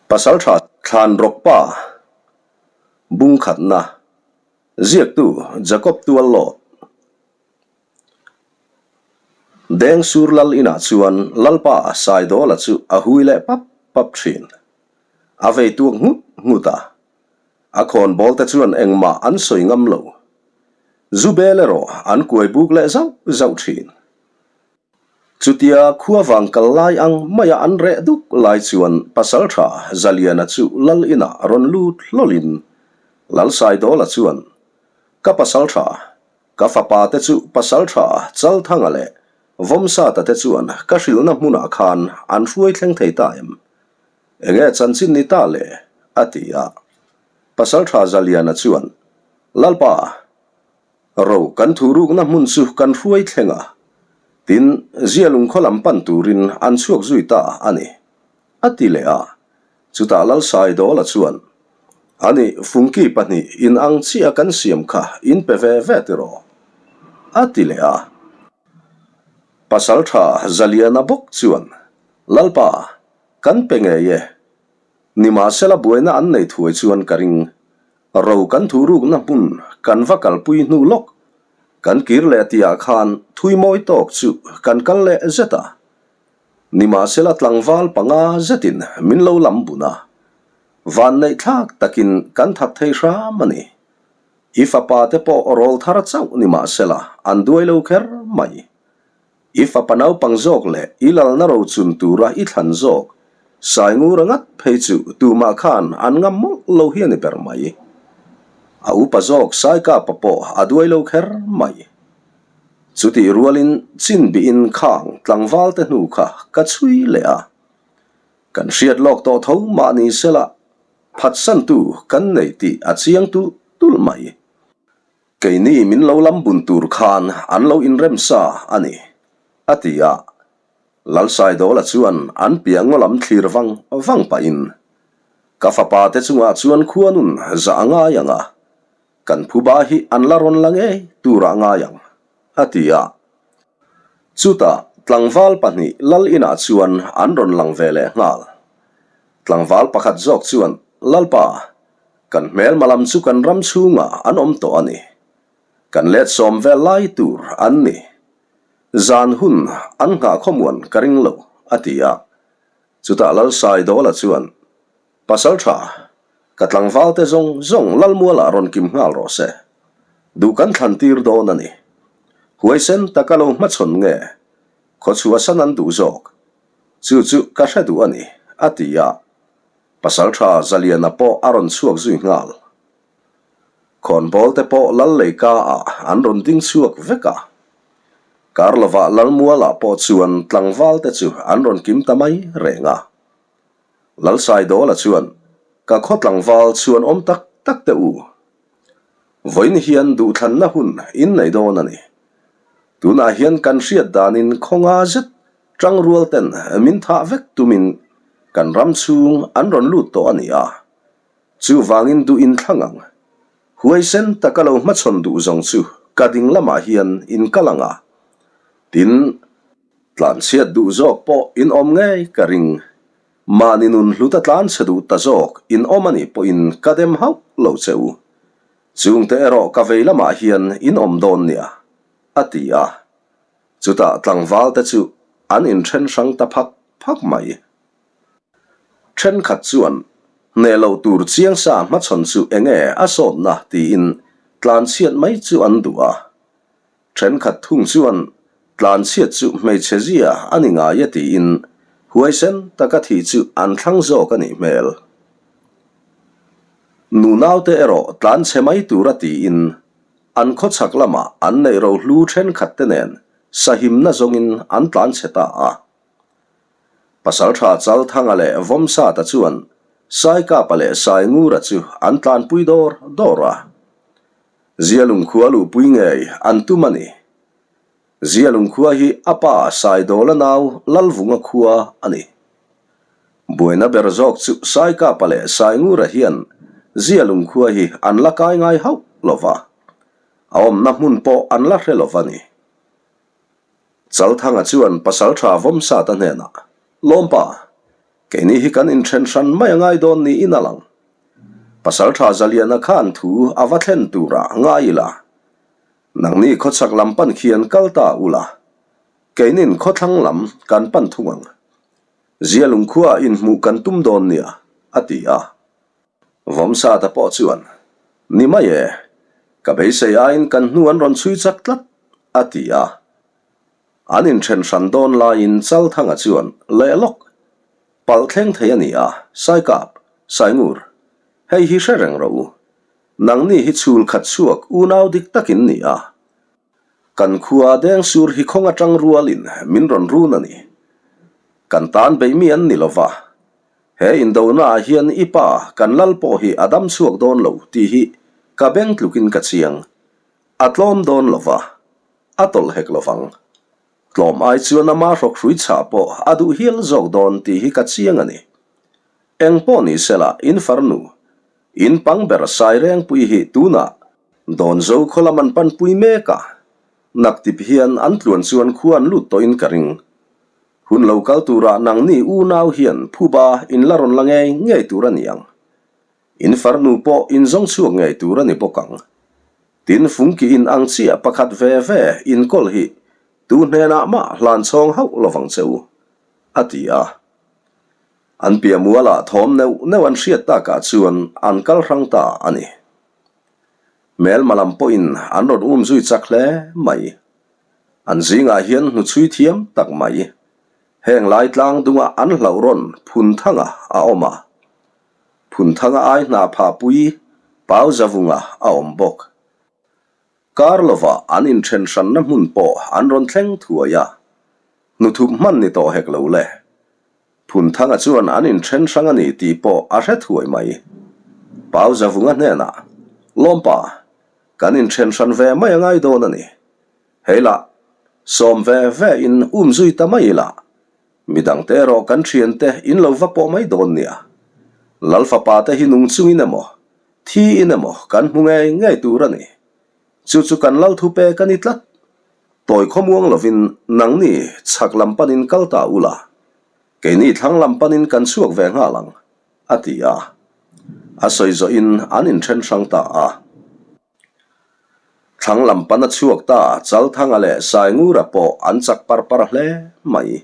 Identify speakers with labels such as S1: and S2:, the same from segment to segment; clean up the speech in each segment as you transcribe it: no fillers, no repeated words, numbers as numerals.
S1: Pasaltha Thlanrawkpa Bungkhatna Ziaktu Jacob Tuallawt Dengsur lal inah chuan Lalpa Saidawla chu a hui leh pap pap thin. A vei tuak nghut nghut a. A khawnbawl te chuan engmah an sawi ngam lo. Zu bel erawh an kuai buk leh zauh zauh thin. Chutia khua vang kal lai ang maia an reh duk lai chuan Pasaltha Zaliana chu lal inah rawn lut hlawlin Lalsaidawla chuan, Ka Pasaltha, ka fapa te chu Pasaltha Chalthanga leh Vawmsata te chuan ka hrilhna hmunah khan an hruai thleng thei ta em? Enge chanchin ni ta le? a ti a. Pasaltha Zaliana chuan, Lalpa, Ro kan thurukna hmun chu kan hruai thleng a, tin, Zialung khaw lam pan turin an chhuak zui ta a ni, a ti leh a. Chutah Lalsaidawla chuan, Ani, fungki pahnih in ang chiah kan siam kha in pe ve ve tiraw? a ti leh a. Pasaltha Zaliana bawk chuan, Lalpa, kan pe ngei e. Nimahsela buaina an nei thuai chuan ka ring. Ro kan thurukna hmun kan va kalpui hnu lawk, kan kir leh tihah khan thui mawi tawk chu kan kal leh zet a. Nimahsela tlangval panga zetin min lo lam bun a, vanneih thlak takin kan that thei hram a ni. I fapa te pawh rawl thar chauh nimahsela an duai lo kher mai. I fapa naupang zawk leh i lalna rochun tura i thlan zawk Saingura ngat phei chu tumah khan an ngam mawlh lo hi a ni ber mai. A upa zawk Saikapa pawh a duai lo kher mai. Chutih rualin chin bihin khang tlangval te hnu kha ka chhui leh a. Kan hriat lawk tawh tho mahni sela phatsantu kan nei tih a chiang tulh tulh mai. Keini min lo lam bun tur khan an lo inrem sa a ni, a ti a. Lalsaidawla chuan an piah ngaw lam thlir vang vang pahin, Ka fapa te chungah chuan khuanun zah a ngai ang a, kan phuba hi an la rawn la ngei turah ngai ang, a ti a. Chutah tlangval pahnih lal inah chuan an rawn lang ve leh nghal. Tlangval pakhat zawk chuan, Lalpa, Kan hmelma lam chu kan ram chhungah an awm tawh a ni. Kan let sawm vel lai tur an ni. Zan hun an nghah khawmuan ka ring lo, a ti a. Chutah Lalsaidawla chuan, Pasal tha, ka tlangvalte zawng zawng Lalmualah rawn kim nghal rawh se. Duh kan thlan tir dawn a ni. Huaisen taka lo hmachhawn nge, khawchhuahsan an duh zawk. Chu chu ka hre duh a ni, a ti a. Pasaltha Zaliana pawh a rawn chhuak zui nghal. Khawnbawl te pawh lal leika ah an rawn ding chhuak vek a. Kar lovah Lalmualah pawh chuan tlangval te chu an rawn kim ta mai reng a. Lalsaidawla chuan, Ka khaw tlangval chhuan awm tak tak te u. Vawiin hian duhthlanna hun in nei dawn a ni. Tunah hian kan hriat danin khawnga zet Tangrual ten min thah vek tumin kan ram chhung an rawn lut tawh a ni a, chuvangin duh in thlang ang. Huaisen taka lo hmachhawn duh zawng chu ka ding lamah hian in kal ang a, tin, tlanchhiat duh zawk pawh in awm ngei ka ring. Mahni nun hluta tlanchhe duh ta zawk in awm a nih pawhin ka dem hauh lo che u. Chungte erawh ka vei lamah hian in awm dawn nia, a ti a. Chutah tlangval te chu an inthen hrang ta phak phak mai. Thenkhat chuan hneh loh tur chiang sa hmachhawn chu enge a sawtna tiin tlanchhiat mai chu an duh a. Thenkhat thung chuan tlanchhiat chu hmeichhe zia a ni ngai e tiin huaisen taka thih chu an thlang zawk a nih hmel. Nunaute erawh tlanchhe mai tura tiin An khawchhak lamah an neih rohlu thenkhat te nen sahimna zawngin an tlan chhe ta a. Pasaltha Chalthanga leh Vawmsata chuan Saikapa leh Saingura chu an tlanpui dawr dawr a. Zialung khua luhpui ngei an tum a ni. Zialung khua hi a pa Saidawla nau Lalvunga khua a ni. Buaina ber zawk chu Saikapa leh Saingura hian Zialung khua hi an la kai ngai hauh lo va, a awmna hmun pawh an la hre lo va ni. Chalthanga chuan Pasaltha Vawmsata hnenah, Lawmpa! Keini hi kan inthen hran mai a ngai dawn niin a lang. Pasaltha Zaliana khan thu a va thlen turah ngai ila. Nangni khawchhak lam pan khian kal ta ula, keinin khawthlang lam kan pan thung ang. Zialung khuaah inhmuh kan tum dawn nia, a ti a. Vawmsata pawh chuan, Ni mai e, ka beisei aiin kan hnu an rawn chhui chak tlat, a ti a. An inthen hran dawn laiin Chalthanga chuan, Leh lawk, palh thleng thei a ni a, Saikap, Saingur, hei hi hre reng rawh u. Nangni hi chhul khat chhuak unau dik tak in ni a. Kan khua Dengsur hi khawng atang rualin min rawn run a ni. Kan tan beih mi an ni lo va. He indonaah hian i pa kan lal pawh hi a dam chhuak dawn lo tih hi ka beng tlukin ka chiang. A tlawm dawn lo va, a tawlh hek lo vang. Tlawm ai chuan ama hrawk hrui chhah pawh a duh hial zawk dawn tih hi ka chiang a ni. Eng pawh ni sela in farnu, in pang ber Sairengpui hi tunah Dawnzo khaw lam an panpui mek a, naktip hian an tluan chuan khua an lut tawhin ka ring. Hun lo kal turah nangni unau hian phuba in la rawn la ngei ngei tur a ni ang. In farnu pawh in zawng chhuak ngei tur a ni bawk ang. Tin fungki in ang chiah pakhat ve ve inkawl hi tu hnenah mah hlan chhawng hauh lovang che u, a ti a. An piah mualah thawm neuh neuh an hriat takah chuan an kal hrang ta a ni. Hmelma lam pawhin an rawn um zui chak hle mai. An zingah hian hnuchhui thiam tak mai. Heng lai tlang dungah an hlauh rawn Phunthanga a awm a. Phunthanga ai hna phahpui Pau Zavunga a awm bawk. Kar lovah an inthen hranna hmun pawh an rawn thleng thuai a. Hnuthup hman ni tawh hek lo le. Phunthanga chuan an inthen hrang a ni tih pawh a hre thuai mai. Pau Zavunga hnenah, Lawmpa, kan inthen hran ve mai a ngai dawn a ni. Hei lah, sawm ve ve in um zui ta mai ila, midangte erawh kan thiante in lo va pawh mai dawn nia. Lal fapa te hi nung chungin emaw, thi in emaw kan hmu ngei ngei tur a ni. Chu chu kan lal thu pek a ni tlat. Tawi khawmuang lovin nangni chhak lam panin kal ta ula, keini thlang lam panin kan chhuak ve nghal ang, a ti a. A sawi zawhin an inthen hrang ta a. Thlang lam pan a chhuak ta Chalthanga leh Saingura pawh an chak par par hle mai.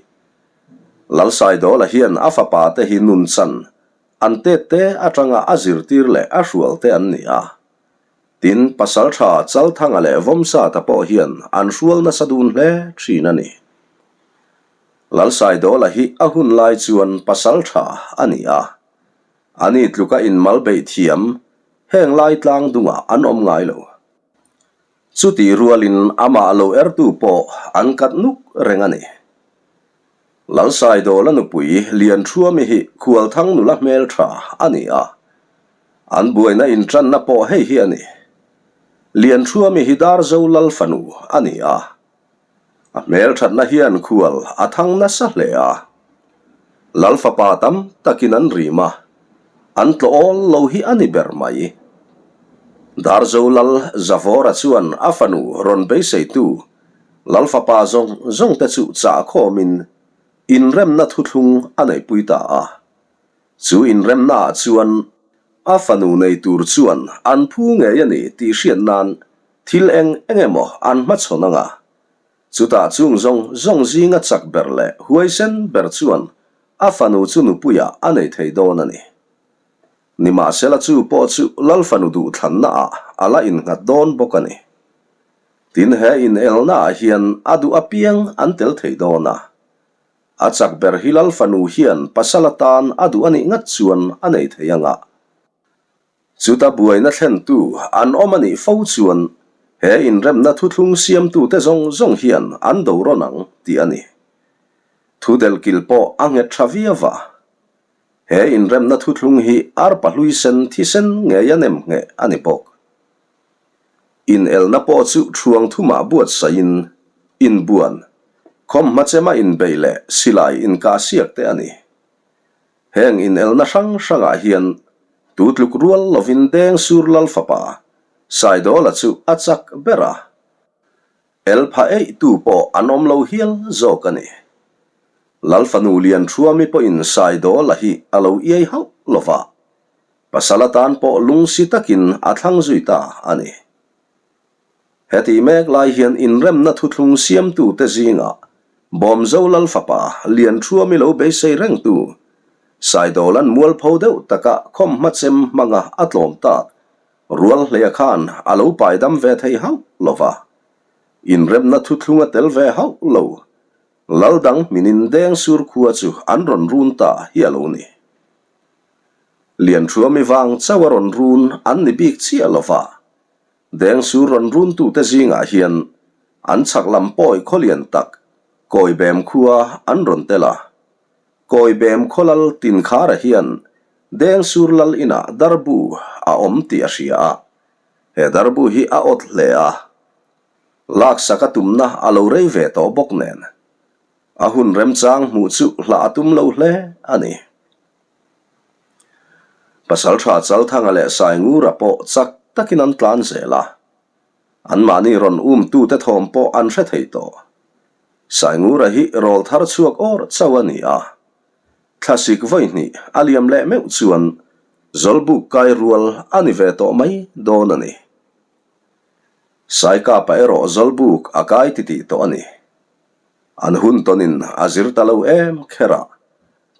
S1: Lalsaidawla hian a fapa te hi nun chan an tet te atanga a zirtir leh a hrual te an ni a. Tin, Pasaltha Chalthanga leh Vawmsata pawh hian an hrual nasa dun hle thin a ni. Lalsaidawla hi a hun lai chuan Pasaltha a ni a. Ani tluka inmal beih thiam heng lai tlang dungah an awm ngai lo. Chutih rualin amah lo ertu pawh an kat nuk reng a ni. Lalsaidawla nupui Lianṭhuami hi Khualthang nula hmelṭha a ni a, an buaina inṭanna pawh hei hi a ni. Lianṭhuami hi Darzo Lal fanu a ni a, A hmelthatna hian khual a thang nasa hle a. Lal fapa tam takin an rim a, an tlawh awl lo hi a ni ber mai. Darzo Lal Zavawra chuan a fanu rawn beiseitu Lal fapa zawng zawng te chu chah khawmin inremna thuthlung a neihpui ta a. Chu inremnaah chuan a fanu nei tur chuan an phu ngei a ni tih hriat nan Thil eng eng emaw an hmachhawn ang a, chutah chung zawng zawng zinga chak ber leh huaisen ber chuan a fanu chu nupuiah a nei thei dawn a ni. Nimahsela chu pawh chu Lal fanu duhthlannaah a la innghat dawn bawk a ni. Tin he inelnaah hian a duh apiang an tel thei dawn a. A chak ber hi Lal fanu hian pasal atan a duh a nih ngat chuan a nei thei ang a. Chuta buaina thlentu an awm a nih fo chuan he inremna thuthlung siamtute zawng zawng hian an do rawn ang tih a ni. Thu delhkil pawh a nghet tha viau va. He inremna thuthlung hi arpa hlui sen thisen ngei a nem ngheh a ni bawk. Inelna pawh chu thuang thumah buatsaihin inbuan, khawmhma chema inbeih leh silai inkahsiak te a ni. Heng inelna hrang hrangah hian tu tluk rual lovin Dengsur Lal fapa Saidawla chu a chak ber a, el pha eih tu pawh an awm lo hial zawk a ni. Lalfanu Lianṭhuami pawhin Saidawla hi a lo iai hauh lo va, pasal atan pawh lungsi takin a thlang zui ta a ni. Heti mek lai hian inremna thuthlung siamtute zingah Bawmzo Lalfapa Lianṭhuami lo beisei rengtu Saidawla'n mualpho deuh taka khawmhma chem hmanga a tlawm tak Rualhleia khan a lo paidam ve thei hauh lo va, inremna thuthlung a tel ve hauh lo. Lal dang hminin Dengsur khua chu an rawn run ta hi a lo ni. Lianṭhuami vang chauh a rawn run an ni bik chiah lo va, Dengsur rawn runtute zingah hian an chhak lam pawi khawlian tak Kawibem khua an rawn tel a. Kawibem khaw lal Tinkhara hian Dengsur lal inah darbu a awm tih a hria a, he darbu hi a awt hle a. Laksak a tumna a lo rei ve tawh bawk nen, a hun remchang hmuh chu hlah a tum lo hle a ni. Pasalṭha Chalthanga leh Saingura pawh chak takin an tlan zel a, anmahni rawn umtute thawm pawh an hre thei tawh. Saingura hi rawl thar chhuak awr chauh a ni a, thlasik vawi hnih a liam leh meuh chuan Zawlbuk kai rual a ni ve tawh mai dawn a ni. Saikapa erawh Zawlbuk a kai titih tawh a ni. An hun tawnin a zir ta lo em kher a,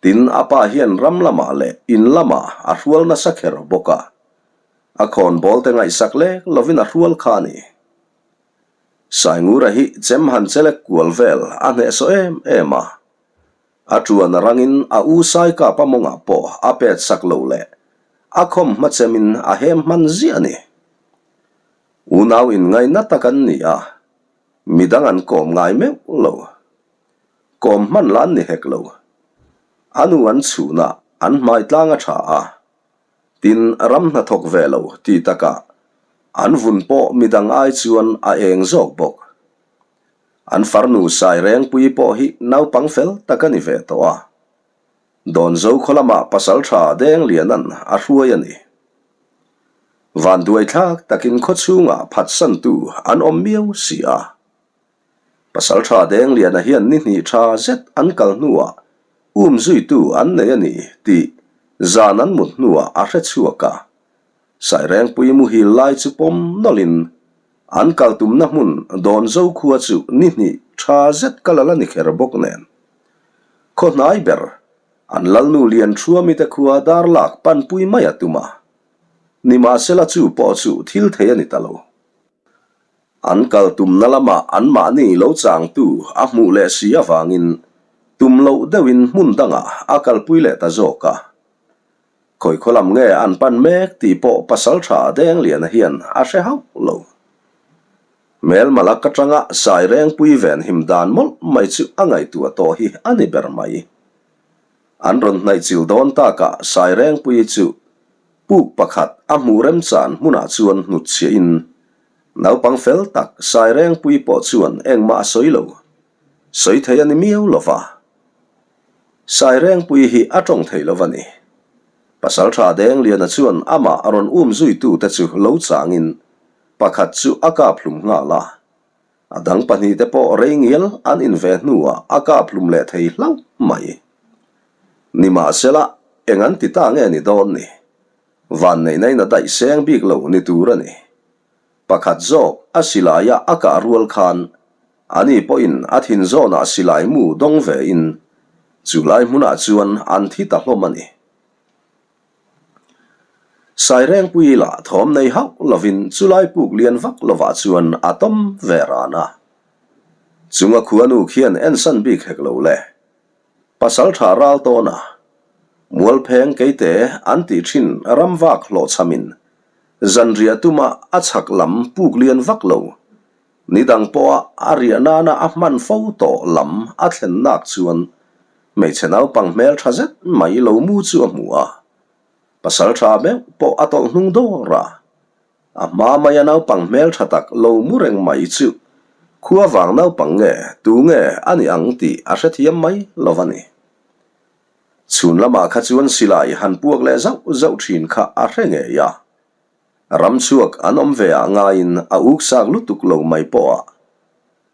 S1: tin a pa hian ram lamah leh in lamah a hrual nasa kher bawk a, a khawnbawl te ngaihsak lek lovin a hrual kha a ni. Saingura hi chem han chelek kual vel a hnehsawh em em a, A ṭuan a rangin a u Saikapa mawngah pawh a pet sak lo leh a khawm hma chemin a hem hman ziah a ni. Unau inngaina tak an ni a, midang an kawm ngai meuh lo. Kawm hman lah an ni hek lo. A nu an chhunah an hmai tlang a ṭha a, tin ram hnathawk ve lo ti takah an vun pawh midang ai chuan a eng zawk bawk. An farnu Sairengpuii pawh hi naupang fel tak a ni ve tawh a. Dawnzo khaw lamah pasalṭha Dengliana'n a hruai a ni. Vanduaithlak takin khaw chhungah phatsantu an awm miau si a. Pasalṭha Dengliana hian ni hnih ṭha zet an kal hnuah um zuitu an nei a ni tih zan an mut hnuah a hre chhuak a. Sairengpuii muhil lai chu pawm nawlhin an kal tumna hmun Dawnzo khua chu ni hnih tha zet kal a la ni kher bawk nen. Khaw hnai ber, an Lalnu Lianṭhuami te khua dar lak panpui mai a tum a. Nimahsela chu pawh chu thil thei a ni ta lo. An kal tumna lamah anmahni lo changtu a hmuh leh si avangin tum loh deuhin hmun dangah a kalpui leh ta zawk a. Khawi khaw lam nge an pan mek tih pawh pasalṭha Dengliana hian a hre hauh lo. Hmelma lak atanga Sairengpui venhim dan mawlh mai chu a ngaihtuah tawh hi a ni ber mai. An rawn hnaihchilh dawn takah Sairengpui chu puk pakhat a hmuh remchan hmunah chuan hnutchhiahin naupang fel tak Sairengpui pawh chuan engmah a sawi lo. Sawi thei a ni miau lo va. Sairengpui hi a tawng thei lo va ni. Pasalṭha Dengliana chuan amah a rawn um zuitute chu lo changin pakhat chu a kap hlum nghal a. A dang pahnihte pawh rei ngial an in ve hnuah a kap hlum leh thei hlauh mai. Nimahsela, eng an ti ta nge ni dawn ni? Vanneihna in a daih seng bik lo ni tur a ni. Pakhat zawk a silaia a kah rual khan ani pawhin a thin zawnah silai mu dawng vein chu lai hmunah chuan an thi ta hlawm a ni. Sairengpui lah thawm nei hauh lovin chu lai puk lian vak lovah chuan a tawm ve ran a. Chunga khuanu khian ensan bik hek lo le. Pasalṭha ral tawn a, Mualpheng keite an tih ṭhin ram vak hlawhchhamin zanriah tuma a chhak lam puk lian vak lo, ni dang pawha a riah nana a hman fo tawh lam a thlen nak chuan hmeichhe naupang hmelṭha zet mai lo mu chu a hmu a. Pasalṭha meuh pawh a tawlh hnung dawr a. A hma maia naupang hmeltha tak lo mu reng mai chu khua vang naupang nge tu nge a ni ang tih a hrethiam mai lo va ni. Chhun lamah kha chuan silai han puak leh zauh zauh thin kha a hre ngei a. Ramchhuak an awm ve ah ngaiin a uksak lutuk lo mai pawh a.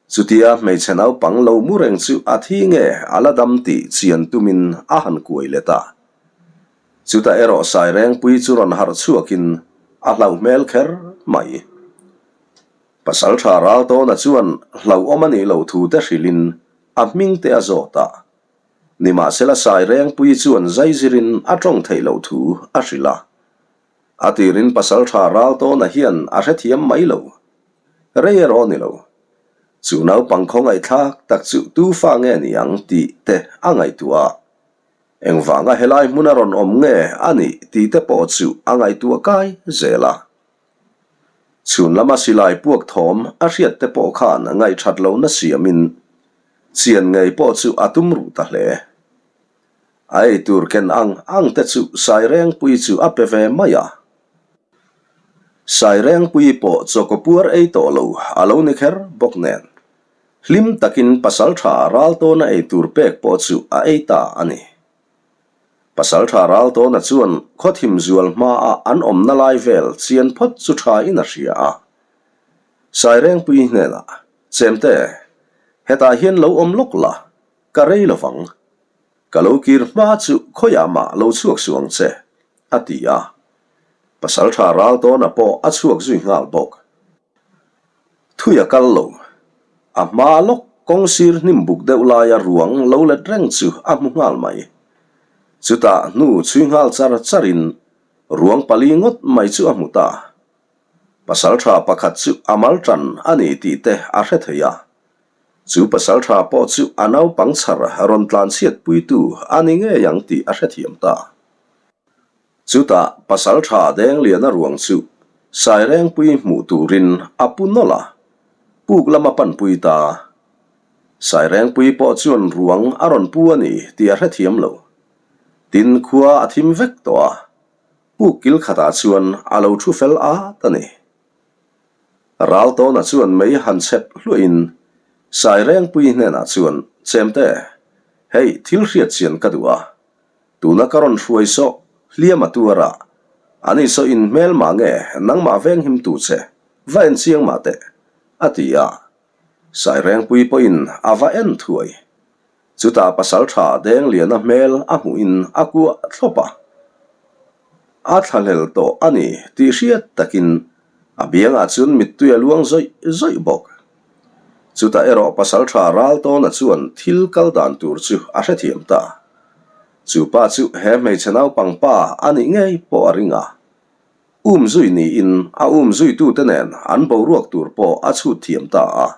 S1: Chutia hmeichhe naupang lo mu reng chu a thi nge a la dam tih chian tumin a han kuai let a. Chutah erawh Sairengpui chu rawn harh chhuakin a hlauh hmel kher mai. Pasalṭha Raltawna chuan hlauhawm a nih loh thu te hrilhin a hming te a zawt a. Nimahsela Sairengpui chuan zaizirin a ṭawng theih loh thu a hrilh a. A tirin pasalṭha Raltawna hian a hrethiam mai lo. Rei erawh ni lo. Chu naupang khawngaihthlak tak chu tu fa nge ni ang tih te a ngaihtuah a. Engvanga helai hmun a rawn awm nge a nih tih te pawh chu a ngaihtuah kai zel a. Chhun lama silai puak thawm a hriat te pawh khan ngaihthat lohna siamin chian ngei pawh chu a tum ruh ta hle. A ei tur ken ang ang te chu Sairengpui chu a pe ve mai a. Sairengpui pawh chawkaw puar ei tawh lo a lo ni kher bawk nen, hlim takin pasaltha Raltawna ei tur pek pawh chu a ei ta a ni. Pasaltha Raltawna chuan khawthim zual hmaa an awmna lai vel chian phawt chu tha in a hria a. Sairengpui hnenah, Chemte, hetah hian lo awm lawk la, ka rei lovang. Ka lo kir hma chu khawiah mah lo chhuak suh ang che, a ti a. Pasaltha Raltawna pawh a chhuak zui nghal bawk. Thui a kal lo. A hma lawk kawng sir hnim buk deuh laia ruang lo let reng chu a hmu nghal mai. Chutah hnu chhui nghal char charin ruang pali ngawt mai chu a hmu ta. Pasaltha pakhat chu a mal tan a ni tih te a hre thei a. Chu pasaltha pawh chu a naupang chhar rawn tlanchhiat puitu a ni ngei ang tih a hrethiam ta. Chutah pasaltha Dengliana ruang chu Sairengpui hmuh turin a pu nawlh a, puk lama panpui ta. Sairengpui pawh chuan ruang a rawn pu a ni tih a hrethiam lo. Tin khua a thim vek tawh a, puk kil khatah chuan a lo thu fel at a ni. Raltawna chuan mei han chhep hluahin Sairengpui hnenah chuan, Chemte, hei thil hriat chian ka duh a, tuna ka rawn hruai sawh hliam a tuar a, ani saw in hmel mah nge nangmah venghim tu che, va en chiang mah teh, a ti a. Sairengpui pawhin a va en thuai. Chutah pasaltha Dengliana hmel a hmuhin a kuah thlawp a. A thlahlel tawh a ni tih hriat takin a biangah chuan mittui a luang zawih zawih bawk. Chutah erawh pasaltha Raltawna chuan thil kal dan tur chu a hrethiam ta. Chu pa chu he hmeichhe naupang pa a nih ngei pawh a ring a. Um zui niin a um zuitute nen an boruak tur pawh a chhut thiam ta a.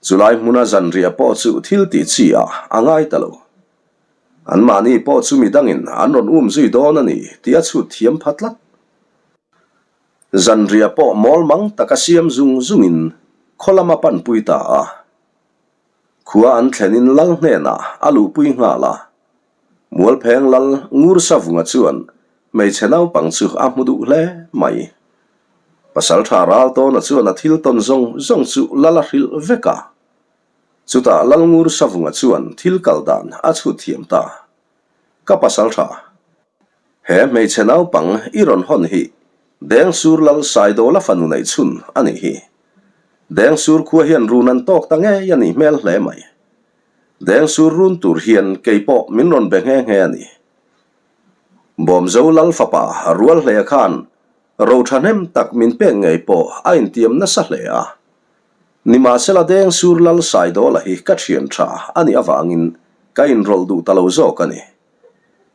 S1: Chulai hmuna zanriah pawh chu thil tih chi ah a ngai ta lo. Anmahni pawh chu midangin an rawn um zui dawn a ni tih a chhut thiam pha tlat. Zanriah pawh mawl mang taka siam zung zungin khaw lama panpui ta a. Khua an thlenin lal hnenah a luhpui nghal a. Mualpheng lal Ngur Savunga chuan hmeichhe naupang chu a hmu duh hle mai. Pasaltha Raltawna chuan a thil tawn zawng zawng chu lal a hrilh vek a. Chutah Lal Ngur Savunga chuan thil kal dan a chhut thiam ta. Ka pasaltha, he hmeichhe naupang i rawn hawn hi Dengsur Lal Saidawla fanu neih chhun a nih hi. Dengsur khua hian run an tawk ta ngei a nih hmel hle mai. Dengsur run tur hian kei pawh min rawn be nghe nghe a ni. Bawmzo Lal fapa Rualhleia khan ro thahnem tak min pek ngei pawh a intiam nasa hle a. Nimahsela Dengsur Lal Saidawla hi ka thian tha a nih avangin ka inrawlh duh ta lo zawk a ni.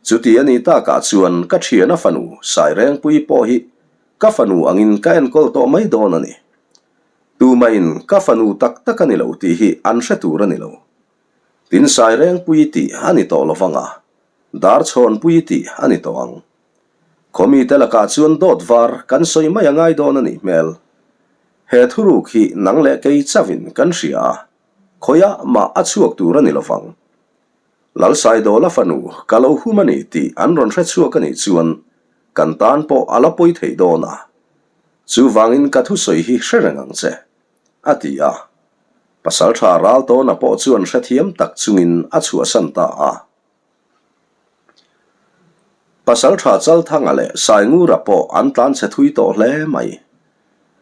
S1: Chuti a nih takah chuan ka thiana fanu Sairengpuii pawh hi ka fanu angin ka enkawl tawh mai dawn a ni. Tumahin ka fanu tak tak a ni lo tih hi an hre tur a ni lo. Tin Sairengpui tih a ni tawh lovang a, Darchhawnpui tih a ni tawh ang. Khawmite lakah chuan dawt var kan sawi mai a ngai dawn a nih hmel. He thuruk hi nang leh kei chauhin kan hria a, khawiah mah a chhuak tur a ni lovang. Lalsaidawla fanu ka lo hum a ni tih an rawn hre chhuak a nih chuan kan tan pawh a la pawi thei dawn a. Chuvangin ka thusawi hi hre reng ang che, a ti a. Pasaltha Raltawna pawh chuan hrethiam tak chungin a chhuahsan ta a. Pasaltha Chalthanga leh Saingura pawh an tlanchhe thui tawh hle mai.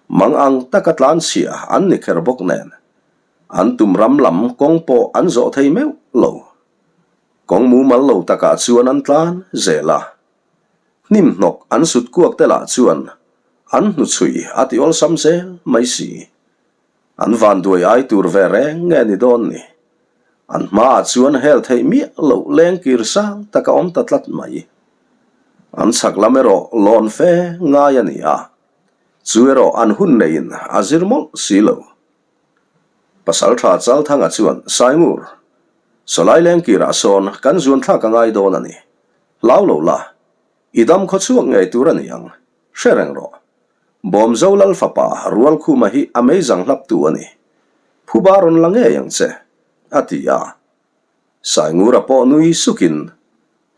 S1: Mang ang taka tlanchhia an ni kher bawk nen. An tum ram lam kawng pawh an zawh thei meuh lo. Kawng mumal lo takah chuan an tlan zel a. Hnim hnawk an sut kuak te lah chuan an hnuchhui a ti awlsam zel mai si. An vanduai ai tur ve reng nge ni dawn ni? An hmaah chuan hel theih miah loh lengkir sang tak a awm ta tlat mai. An chhak lam erawh lawn fe ngai a ni a, chu erawh an hun neiin a zir mawlh si lo. Pasaltha Chalthanga chuan, Saingur, sawlai lengkirah sawn kan zuan thlak a ngai dawn a ni. Hlau lo la, i dam khaw chhuak ngei tur a ni ang, hre reng rawh. Bawmzo Lal fapa Rualkhuma hi a meizang hlaptu a ni. Phuba rawn la ngei ang che, a ti a. Saingura pawh nui sukin,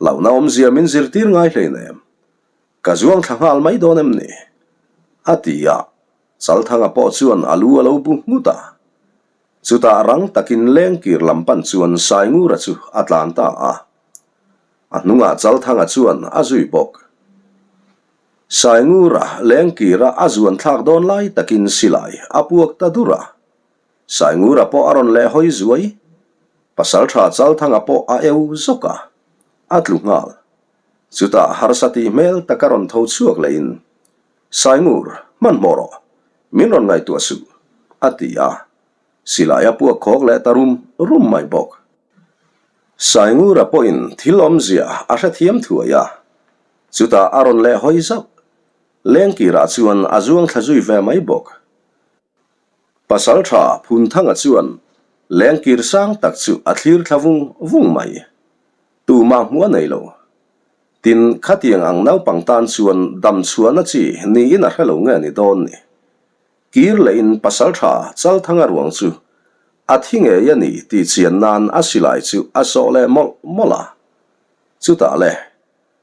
S1: Hlauhna awmzia min zirtir ngai hleinem. Ka zuang thla nghal mai dawn em ni? a ti a. Chalthanga pawh chuan a lu a lo bu nghut a. Chutah rang takin lengkir lam pan chuan Saingura chu a tlan ta a. A hnungah Chalthanga chuan a zui bawk. Saingura lengkira a zuan thlak dawn lai takin silai a puak ta dur a. Saingura pawh a rawn leh hawi zuai. Pasaltha Chalthanga pawh a eu zawk a, a tlu nghal. Chutah harsa tih hmel taka rawn tho chhuak lehin, Saingur, hmanhmawh rawh, min rawn ngaihtuah suh, a ti a. Silai a puak khawk leh ta rum rum mai bawk. Saingura pawhin thil awmzia a hrethiam thuai a, chutah a rawn leh hawi zauh. Lengkirah chuan a zuang thla zui ve mai bawk. Pasaltha Phunthanga chuan lengkir sang tak chu a thlir thla vung vung mai. Tumah hmuh a nei lo. Tin, khatiang ang naupang tan chuan dam chhuahna chi niin a hre lo nge ni dawn ni. Kir lehin pasaltha Chalthanga ruang chu a thi ngei a ni tih chian nan a silai chu a sawh leh mawlh mawlh a. Chutah le,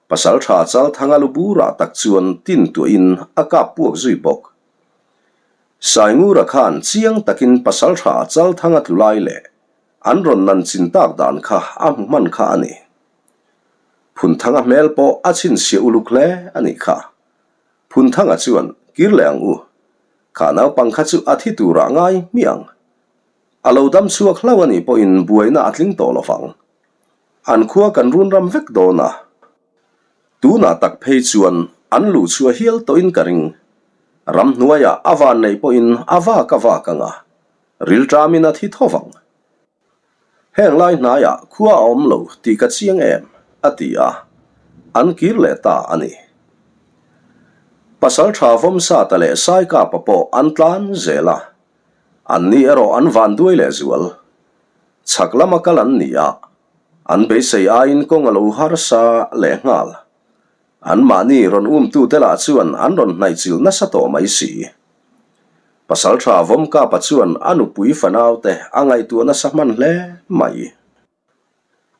S1: pasaltha Chalthanga lu burah tak chuan tin tuahin a kap puak zui bawk. Saingura khan chiang takin pasaltha Chalthanga tlu lai leh an rawn nan chin tak dan kha a hmu hman kha a ni. Phunthanga hmel pawh a chhinchhiah uluk hle a nih kha. Phunthanga chuan, Kir leh ang u. Kha naupang kha chu a thi turah ngai hmiah ang. A lo dam chhuak hlauh a nih pawhin buaina a tling tawh lovang. An khua kan run ram vek dawn a. Tunah tak phei chuan an luh chhuah hial tawhin ka ring. Ramhnuaiah a van neih pawhin a vak a vak ang a, rilṭamin a thi tho vang. Heng lai hnaiah khua a awm lo tih ka chiang em? a ti a, an kir leh ta a ni. Pasalṭha Vawmsata leh Saikapa pawh an tlan zel a, anni erawh an van duai leh zual. Chhak lama kal an ni a, an beisei aiin kawng a lo harsa leh nghal. Anmahni rawn umtute lah chuan an rawn hnaihchilh nasa tawh mai si. Pasalṭha Vawmkapa chuan a nupui fanaute a ngaihtuah nasa hman hle mai.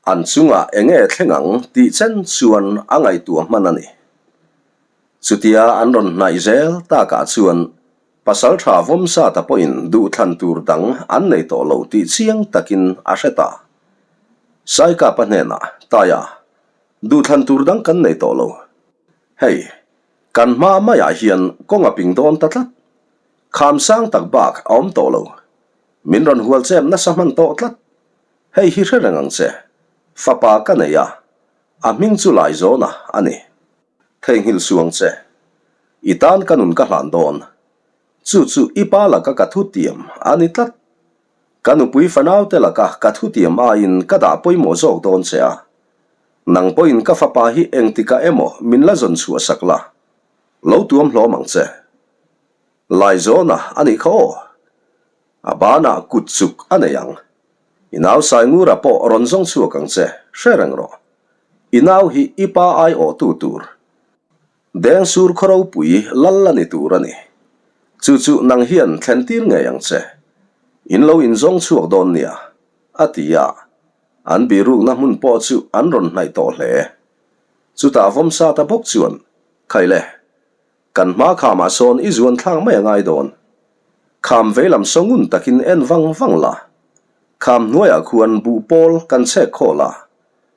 S1: An chungah eng nge thleng ang tih chen chuan a ngaihtuah hman a ni. Chutia an rawn hnaih zel takah chuan Pasalṭha Vawmsata pawhin duhthlan tur dang an nei tawh lo tih chiang takin a hre ta. Saikapa hnenah, Taia, Duhthlan tur dang kan nei tawh lo. Hei, kan hma maiah hian kawng a ping dawn ta tlat. Kham sang tak bak a awm tawh lo. Min rawn hual chem nasa hman tawh tlat. Hei hi hre reng ang che. Fapa ka nei a, a hming chu Laizawna a ni. Theihnghilh suh ang che. I tan ka nun ka hlan dawn. Chu chu i pa laka ka thutiam a ni tlat. Ka nupui fanaute laka ka thutiam aiin ka dah pawimawh zawk dawn che a. Nang pawhin ka fapa hi engtikah emaw min la zawn chhuah sak la, lo tuam hlawm ang che. Laizawna a nih kha aw. A banah kut chuk a nei ang. I nau Saingura pawh rawn zawng chhuak ang che, hre reng rawh. I nau hi i pa aiawhtu tur. Dengsur khaw ropui lal a ni tur a ni. Chu chu nang hian thlen tir ngei ang che. In lo inzawng chhuak dawn nia, a ti a. An birukna hmun pawh chu an rawn hnaih tawh hle. Chutah Vawmsata bawk chuan, Khaile, kan hma khamah sawn i zuan thlak mai a ngai dawn. Kham veilam saw ngun takin en vang vang la. Kham hnuaiah khuan buh pawl kan chhek khawl a.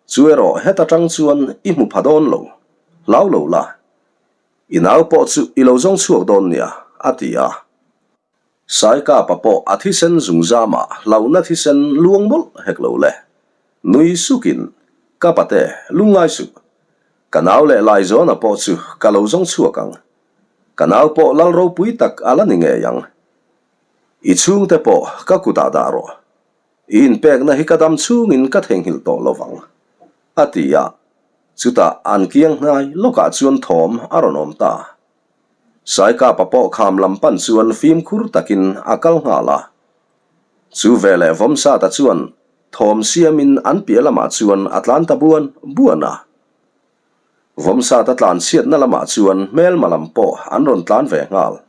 S1: Chu erawh heta tang chuan i hmu pha dawn lo, hlau lo la. I nau pawh chu i lo zawng chhuak dawn nia, a ti a. Saikapa pawh a thisen zungzamah hlauhna thisen luang mawlh hek lo le. Nui sukin, Ka pate, lungngai suh. Ka nau leh Laizawna pawh chu ka lo zawng chhuak ang. Ka nau pawh lal ropui tak a la ni ngei ang. I chhungte pawh ka kutah dah rawh. I inpekna hi ka dam chhungin ka theihnghilh tawh lo vang, a ti a. Chutah an kiang hnai lawkah chuan thawm a rawn awm ta. Saikapa pawh kham lam pan chuan fimkhur takin a kal nghal a. Chu veleh Vawmsata chuan thawm siamin an piah lamah chuan a tlan ta buan buan a. Vawmsata tlan chhiatna lamah chuan hmelma lam pawh an rawn tlan ve nghal.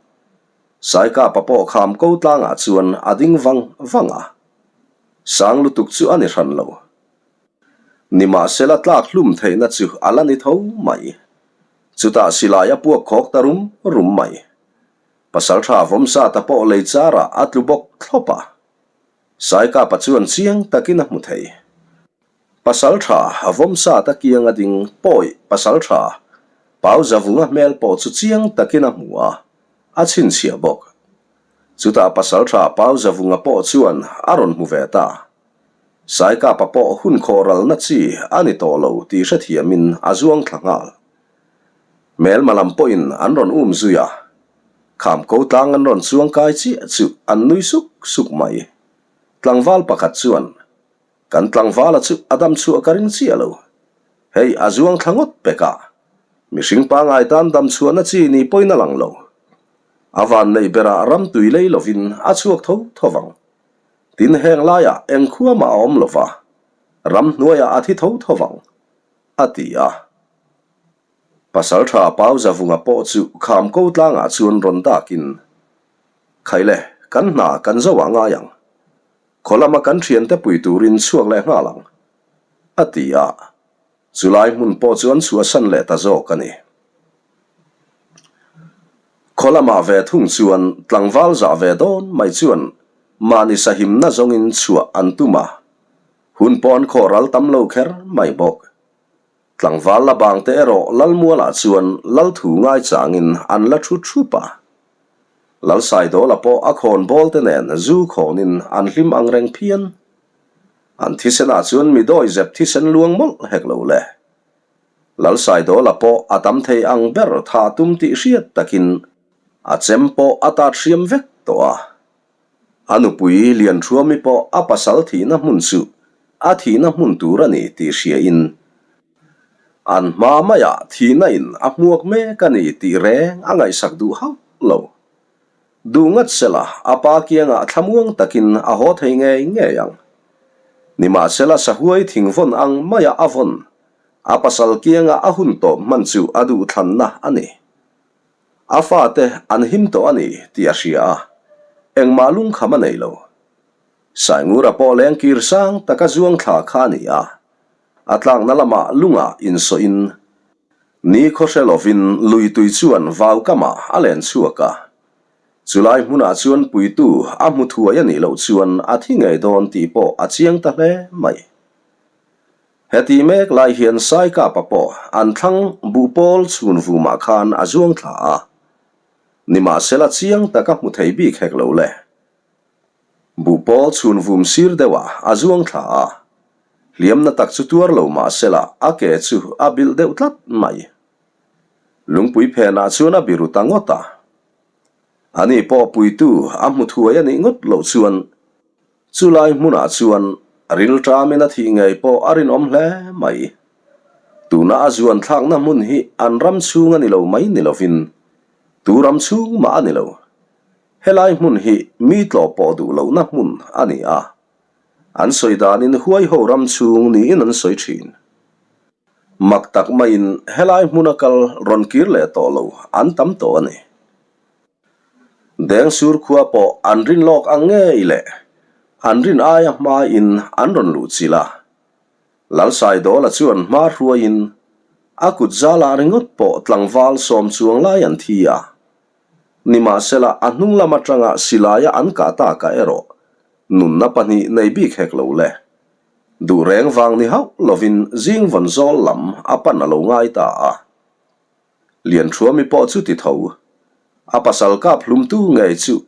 S1: Saikapa pawh kham ko tlangah chuan a ding vang vang a. Sang lutuk chu a ni hran lo. Nimahsela tlak hlum theihna chu a la ni tho mai. Chutah silai a puak khawk ta rum rum mai. Pasaltha Vawmsata pawh lei charah a tlu bawk thlawp a. Saikapa chuan chiang takin a hmu thei. Pasaltha Vawmsata kianga ding pawi Pasaltha Pau Zavunga hmel pawh chu chiang takin a hmu a, a chhinchhiah bawk. Chutah Pasaltha Pau Zavunga pawh chuan a rawn hmu ve ta. Saikapa pawh hun khawhralna chi a ni tawh lo tih hrethiamin a zuang thla nghal. Hmelma lam pawhin an rawn um zui a, Khamko tlang an rawn chuang kai chiah chu an nui suk suk mai. Tlangval pakhat chuan Kan tlangvala chu a dam chhuah ka ring chiah lo. Hei a zuang thla ngawt pek a, mihring pangai tan dam chhuahna chi ni pawhin a lang lo. A van neih berah ram tui lei lovin a chhuak tho tho vang. Tin heng laiah eng khua mah a awm lo va, ram hnuaiah a thi tho tho vang, a ti a. Pasaltha Pau Zavunga pawh chu kham ko tlangah chuan rawn dakin, Khaile, kan hna kan zo ah ngai ang. Khaw lama kan thiante pui turin chhuak leh nghal ang, a ti a. Chulai hmun pawh chu an chhuahsan leh ta zawk a ni. Khaw lamah ve thung chuan tlangval zah ve dawn mai chuan mahni sahimna zawngin chhuah an tum a, hun pawh an khawh ral tam lo kher mai bawk. Tlangval la bangte erawh Lalmualah chuan Lalthu ngaichangin an la thu thup a. Lalsaidawla pawh a khawn bawl te nen zu khawnin an hlim ang reng phian. An thisenah chuan mi dawi zep thisen luang mawlh hek lo le. Lalsaidawla pawh a tam thei ang ber tha tum tih hriat takin a chem pawh a tat hriam vek tawh a. A nupui Lianṭhuami pawh a pasal thihna hmun chu a thihna hmun tur a ni tih hriain an hma maiah thihna in a hmuak mek a ni tih reng a ngaihsak duh hauh lo. Duh ngat sela a pa kiangah thlamuang takin a haw thei ngei ngei ang. Nimahsela sahuai thingvawn ang maia a vawn, a pasal kianga a hun tawp hman chu a duhthlanna a ni. A fate an him tawh a ni tih a hria a, engmah lungkham a nei lo. Saingura pawh lengkir sang taka zuang thla kha a ni a, a tlakna lamah lungah insawhin ni khaw hre lovin lui tui chuan vau kamah a len chhuak a. Chulai hmunah chuan puitu a hmu thuai a nih loh chuan a thi ngei dawn tih pawh a chiang ta hle mai. Heti mek lai hian Saikapa pawh an thlang buhpawl chhun vumah khan a zuang thla a, nimahsela chiang taka hmu thei bik hek lo le. Buhpawl chhun vum sir deuhah a zuang thla a, hliamna tak chu tuar lo mahsela a ke chu a bilh deuh tlat mai. Lungpui phenah chuan a biru ta ngawt a. Ani pawh puitu a hmu thuai a nih ngawt loh chuan Chulai hmunah chuan rilṭamin a thih ngei pawh a rinawm hle mai. Tuna a zuan thlakna hmun hi an ram chhung a ni lo mai ni lovin tu ram chhung mah a ni lo. Helai hmun hi mi tlawh pawh duh lohna hmun a ni a. An sawi danin huaiho ram chhung niin an sawi ṭhin. Mak tak maiin helai hmuna kal rawn kir leh tawh lo an tam tawh a ni. Dengsur khua pawh an rin lawk ang ngei le, an rin aia hmain an rawn luh chilh a. Lalsaidawla chuan hma hruaiin a kut zalah ringawt pawh tlangval sawm chuang lai an thi a. Nimahsela a hnung lam atanga silaia an kah takah erawh nunna pahnih nei bik hek lo le. Duh reng vang ni hauh lovin zing vawn zawl lam a pan a lo ngai ta a. Lianṭhuami pawh chu ti tho. A pasal kap hlumtu ngei chu.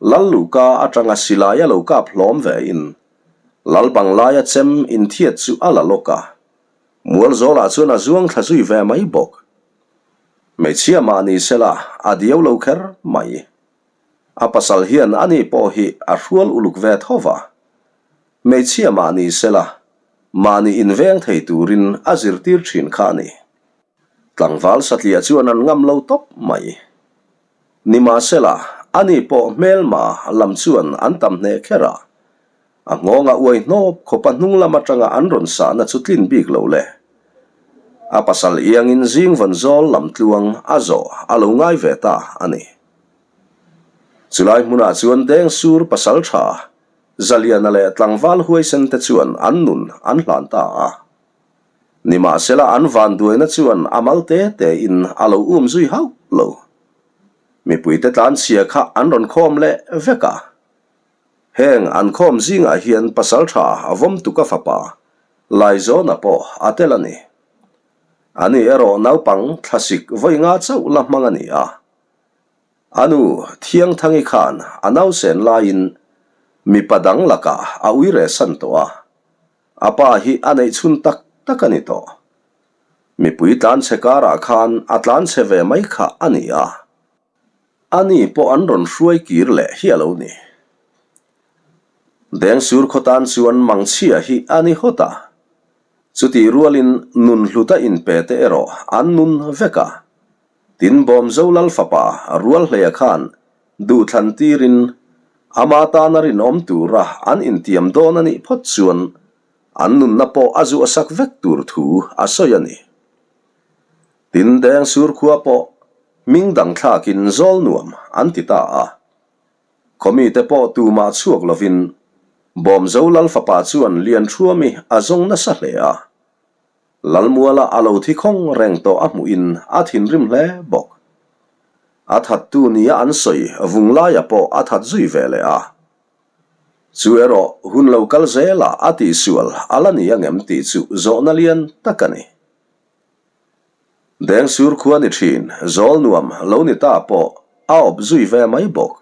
S1: Lal Luhka atanga silai a lo kap hlawm ve in Lal Banglaia chem inthiat chu a la lawk a, Mualzawlah chuan a zuang thla zui ve mai bawk. Hmeichhia mah ni sela a diau lo kher mai. A pasal hian ani pawh hi a hrual uluk ve tho va. Hmeichhia mah ni sela mahni inveng thei turin a zirtir thin kha a ni. Tlangval satliah chuan an ngam lo tawp mai. Nimahsela, ani pawh hmelma lam chuan an tam hneh kher a. A nghawng a uai hnawp khawpa hnung lam atanga an rawn sahna chu tlin bik lo le. A pasal iangin zing vawn zawl lam tluang a zawh a lo ngai ve ta a ni. Chulai hmunah chuan Dengsur pasal tha Zaliana leh tlangval huaisen te chuan an nun an hlan ta a. Nimahsela an vanduaina chuan a mal te te in a lo um zui hauh lo. Mipuite tlanchhia kha an rawn khawm leh vek a. Heng an khawm zingah hian pasaltha Vawmtuka fapa Laizawna pawh a tel a ni. Ani erawh naupang thlasik vawi nga chauh la hmang a ni a. A nu Thiangthangi khan a nausen laiin mipa dang lakah a uire san tawh a. A pa hi a neih chhun tak tak a ni tawh. Mipui tlanchhe karah khan a tlanchhe ve mai kha a ni a. A ni pawh an rawn hruai kir leh hi a lo ni. Dengsur khaw tan chuan mangchhia hi a ni hawt a. Chutih rualin nun hluta inpe te erawh an nun vek a. Tin Bawmzo Lal fapa Rualhleia khan duhthlan tirin ama tana rinawm tura an intiam dawn a nih phawt chuan an nunna pawh a zuahsak vek tur thu a sawi a ni. Tin Dengsur khua pawh hming dang thlakin zawl nuam an ti ta a. Khawmite pawh tumah chhuak lovin Bawmzo Lal fapa chuan Lianṭhuami a zawng nasa hle a. Lalmuala a lo thi khawng reng tawh a hmuhin a thinrim hle bawk. A thattu nia an sawi Vunglaia pawh a that zui ve leh a. Chu erawh hun lo kal zelah a tihsual a la ni angem tih chu zawhna lian tak a ni. Dengsur khua ni thin zawl nuam lo ni ta pawh a awp zui ve mai bawk.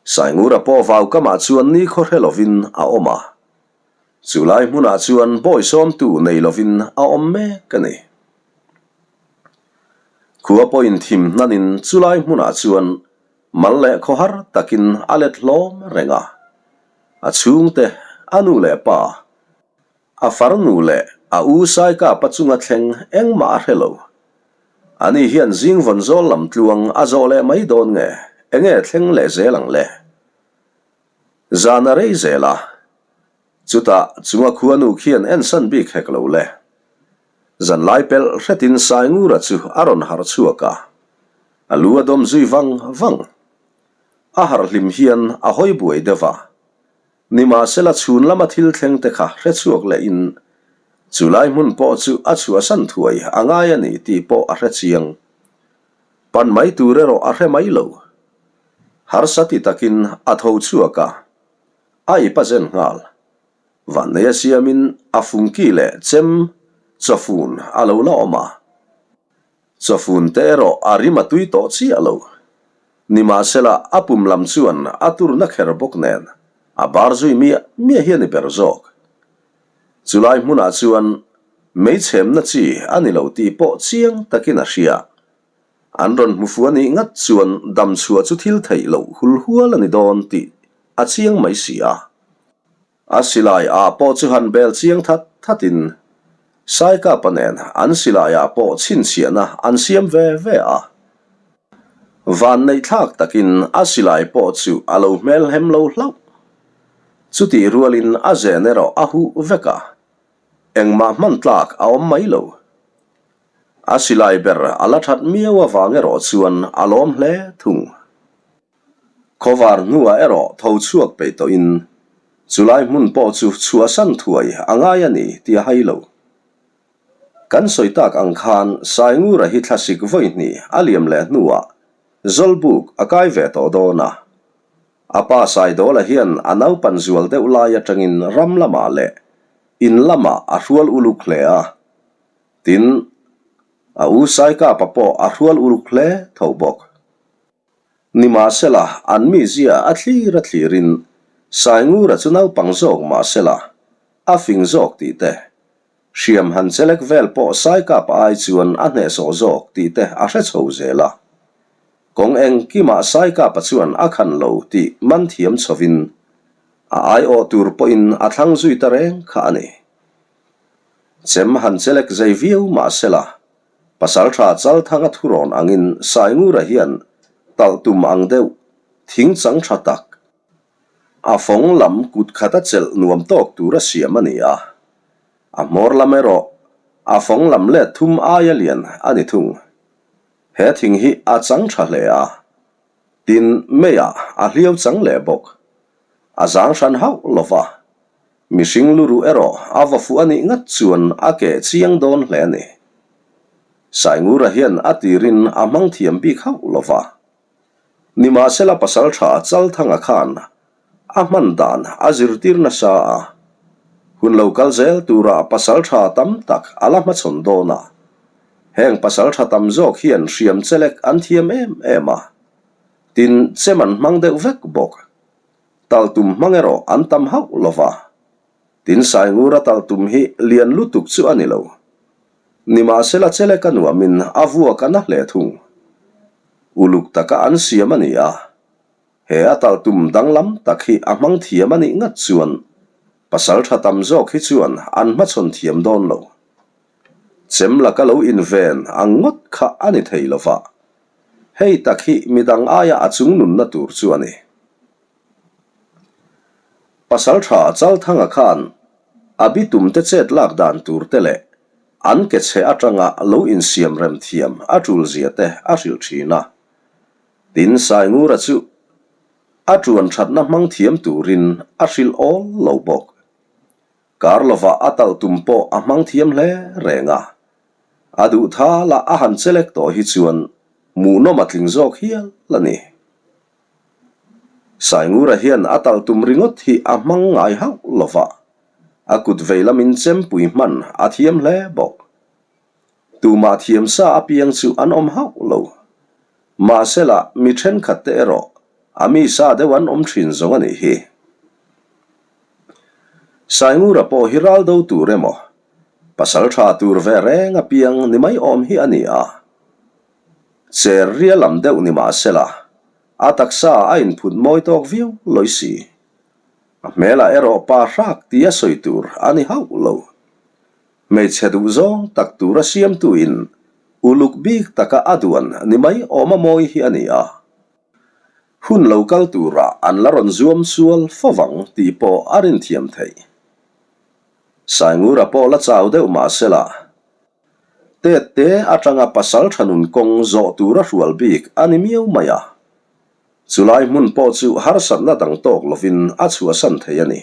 S1: Saingura pawh vaukamah chuan nikhaw hre lovin a awm a. Chu lai hmunah chuan bawisawmtu nei lovin a awm mek a ni. Khua pawhin thim hnanin chu lai hmunah chuan mal leh khawhar takin a let hlawm reng a. A chhungte, a nu leh pa, a farnu leh a u Saikapa chunga thleng engmah a hre lo. Ani hian zing vawn zawl lam tluang a zawh leh mai dawn nge, enge thleng leh zel ang le? Zan a rei zel a, chutah chunga khuanu khian ensan bik hek lo le. Zanlai pelh hretin Saingura chu a rawn harh chhuak a, a lu a dawm zui vang vang. A harh hlim hian a hawi buai deuh a, nimahsela chhun lama thil thleng te kha hre chhuak lehin chulai hmun pawh chu a chhuahsan thuai a ngai a ni tih pawh a hre chiang. Pan mai tur erawh a hre mai lo. Harsa ti takin a tho chhuak a, a ip a zen nghal. Vanneia siamin a fungki leh chem chawfun a lo la awm a. Chawfun te erawh a rim a tui tawh chiah lo. Nimahsela a pum lam chuan a turna kher bawk nen a bar zui miah miah hi a ni ber zawk. Chulai hmunah chuan meichhemna chi a ni lo tih pawh chiang takin a hria. An rawn hmu fu a nih ngat chuan dam chhuah chu thil theih loh hul hual a ni dawn tih a chiang mai si a. A silai ah pawh chu han bel chiang that thatin Saikapa nen an silai ah pawh chhinchhiahna an siam ve ve a. Van neih thlak takin a silai pawh chu a lo hmelhem lo hlauh. Chutih rualin a zen erawh a huh vek a, engmah hman tlak a awm mai lo. A silai ber a la that miau avang erawh chuan a lawm hle thung. Khawvar hnuah erawh tho chhuak peih tawhin chulai hmun pawh chu chhuahsan thuai a ngai a ni tih a hai lo. Kan sawi tak ang khan Saingura hi thlasik vawi hnih a liam leh hnuah Zawlbuk a kai ve tawh dawn a. A pa Saidawla hian a naupan zual deuh lai atangin ram lamah leh in lamah a hrual uluk hle a. Tin, a u Saikapa pawh a hrual uluk hle tho bawk. Nimahsela, an mizia a thlir a thlirin Saingura chu naupang zawk mahsela a fing zawk tih te, hriam han chelek vel pawh Saikapa ai chuan a hnehsawh zawk tih te a hre chho zel a. Kawng engkimah Saikapa chuan a khan lo tih man thiam chhovin a aiawh tur pawhin a thlang zui ta reng kha a ni. Chem han chelek zei viau mahsela, Pasalṭha Chalthanga thurawn angin Saingura hian talh tum ang deuh thing chang ṭha tak, a fawng lam kut khata chelh nuam tawk tura siam a ni a, a hmawr lam erawh a fawng lam let thum aia lian a ni thung. He thing hi a chang ṭha hle a, tin meiah a hliau chang leh bawk. A zang hran hauh lo va, Mihring luruh erawh a va fuh a nih ngat chuan a keh chiang dawn hle a ni. Saingura hian a tirin a hmang thiam bik hauh lo va. Nimahsela pasaltha Chalthanga khan a hman dan a zirtir nasa a, hun lo kal zel tura pasaltha tam tak a la hmachhawn dawn a. Heng pasaltha tam zawk hian hriam chelek an thiam em em a, tin chem an hmang deuh vek bawk. Tal tum hmang erawh an tam hauh lo va. Tin Saingura tal tum hi lian lutuk chu a ni lo. Nimahsela chelek a nuamin a vuak a na hle thung. Uluk taka an siam a ni a. He a tal tum danglam tak hi a hmang thiam a nih ngat chuan pasal tha tam zawk hi chuan an hmachhawn thiam dawn lo. Chem laka lo inven ang ngawt kha a ni thei lo va. Hei tak hi midang aia a chung nunna tur chu a ni. Pasaltha Chalthanga khan a bitumte chet lak dan tur te leh an ke chhe atanga lo insiam rem thiam a tul zia te a hrilh thin a. Tin Saingura chu a tuan thatna hmang thiam turin a hrilh awl lo bawk. Kar lovah a talh tum pawh a hmang thiam hle reng a. A duh thal a a han chelek tawh hi chuan hmuhnawm a tling zawk hial a ni. Saingura hian a talh tum ringawt hi a hmang ngai hauh lo va, a kut vei lamin chempui hman a thiam hle bawk. Tumah thiam sa apiang chu an awm hauh lo. Mahsela mi thenkhat te erawh a mi sa deuh an awm thin zawng a nih hi. Saingura pawh hi ral do tur emaw, pasal tha tur ve reng apiang ni mai awm hi a ni a. Cher ria lam deuh ni mahsela a taksa a inphut mawi tawk viau lawi si. A hmelah erawh pa hrak tia sawi tur a ni hauh lo. Hmeichhe duh zawng tak tura siamtuin uluk bik taka a duan ni mai awm a mawi hi a ni a. Hun lo kal turah an la rawn zuam sual fo vang tih pawh a rinthiam theih. Saingura pawh la chau deuh mahsela, tet te atanga pasal tha nun kawng zawh tura hrual bik a ni miau mai a. Chulai hmun pawh chu harsatna dang tawk lovin a chhuahsan thei a ni.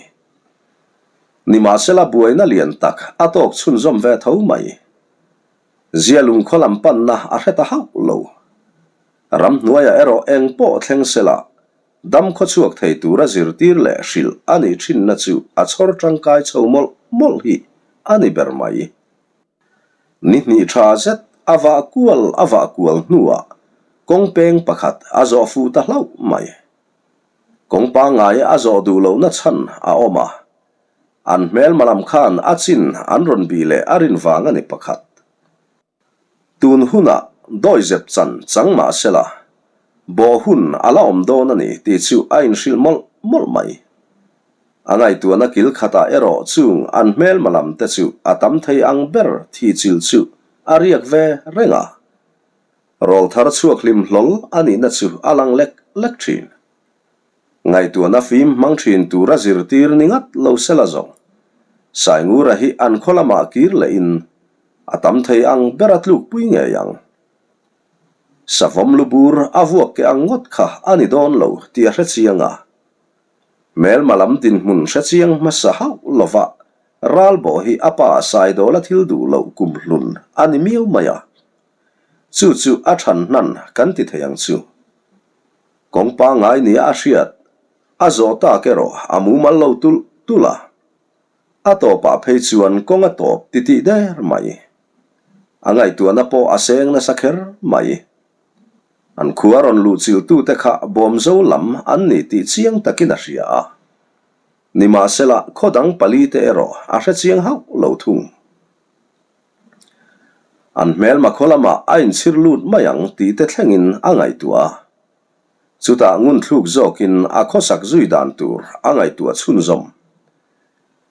S1: Nimahsela buaina lian tak a tawk chhunzawm ve tho mai. Zia lungkhaw lam panna a hre ta hauh lo. Ramhnuaiah erawh eng pawh thleng sela dam khawchhuak thei tura zirtir leh hrilh a nih thinna chu a chhawr tangkai chho mawlh mawlh hi a ni ber mai. Ni hnih tha zet a vah kual a vah kual hnuah kawng peng pakhat a zawh fuh ta hlauh mai. Kawng pangngai a zawh duh lohna chhan a awm a, an hmelma lam khan a chin an rawn bih leh a rin vang a ni pakhat. Tun hunah dawizep chan chang mah sela, bawh hun a la awm dawn a ni tih chu a inhrilh mawlh mawlh mai. A ngaihtuahna kil khatah erawh chung an hmelma lam te chu a tam thei ang ber thi chilh chu a riak ve reng a. Rawlthar chhuak hlim hlawl a nihna chu a lang lek lek thin. Ngaihtuahna fim hmang thin tura zirtir ni ngat lo sela zawng. Saingura hi an khaw lamah kir lehin a tam thei ang ber a tlukpui ngei ang. Savawm lubur a vuak ke ang ngawt kha a ni dawn lo tih a hre chiang a. Hmelma lam dinhmun hre chiang hmasa hauh lova ralbawh hi a pa Saidawla thil duh loh kumhlun a ni miau mai a. Chu chu a than hnan kan ti thei ang chu. Kawng pangngai nia a hriat, a zawh tak erawh a mumal lo tulh tulh a. A tawpah phei chuan kawng a tawp titih der mai. A ngaihtuahna pawh a seng nasa kher mai. An khua rawn luhchilhtute kha Bawmzo lam an ni tih chiang takin a hria a. Nimahsela, khaw dang palite erawh a hre chiang hauh lo thung. An hmelma khaw lamah a inchhir lut mai ang tih te thlengin a ngaihtuah a. Chutah ngunthluk zawkin a khawsak zui dan tur a ngaihtuah chhunzawm.